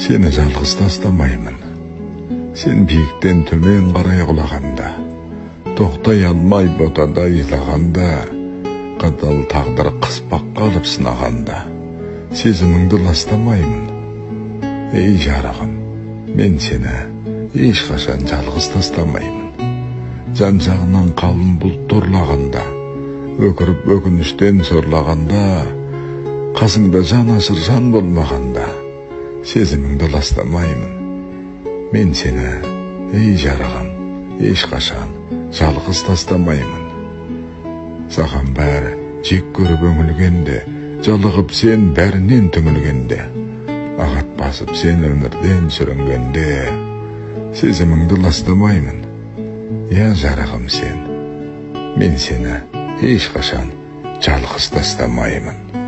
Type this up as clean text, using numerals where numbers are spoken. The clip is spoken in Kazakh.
Сені жалғыз тастамаймын. Сен биіктен төмен қарай құлағанда, тоқтай алмай ботада жылағанда, қатал тағдыр қыспаққа алып сынағанда, сезіміңді ластамаймын. Ей, жарығым, мен сені ешқашан жалғыз тастамаймын. Жан жағынан қалың бұлт торлағанда, өкіріп өкініштен сорлағанда, қасыңда жан ашыр жан болмағанда, сезіміңді ластамаймын. Мен сені, ей, жарығым, ешқашан жалғыз тастамаймын. Саған бәрі жек көріп өңілгенде, жалығып сен бәрінен түңілгенде, ағат басып сен өмірден сүрінгенде, сезіміңді ластамаймын. Я, жарығым сен, мен сені ешқашан жалғыз тастамаймын.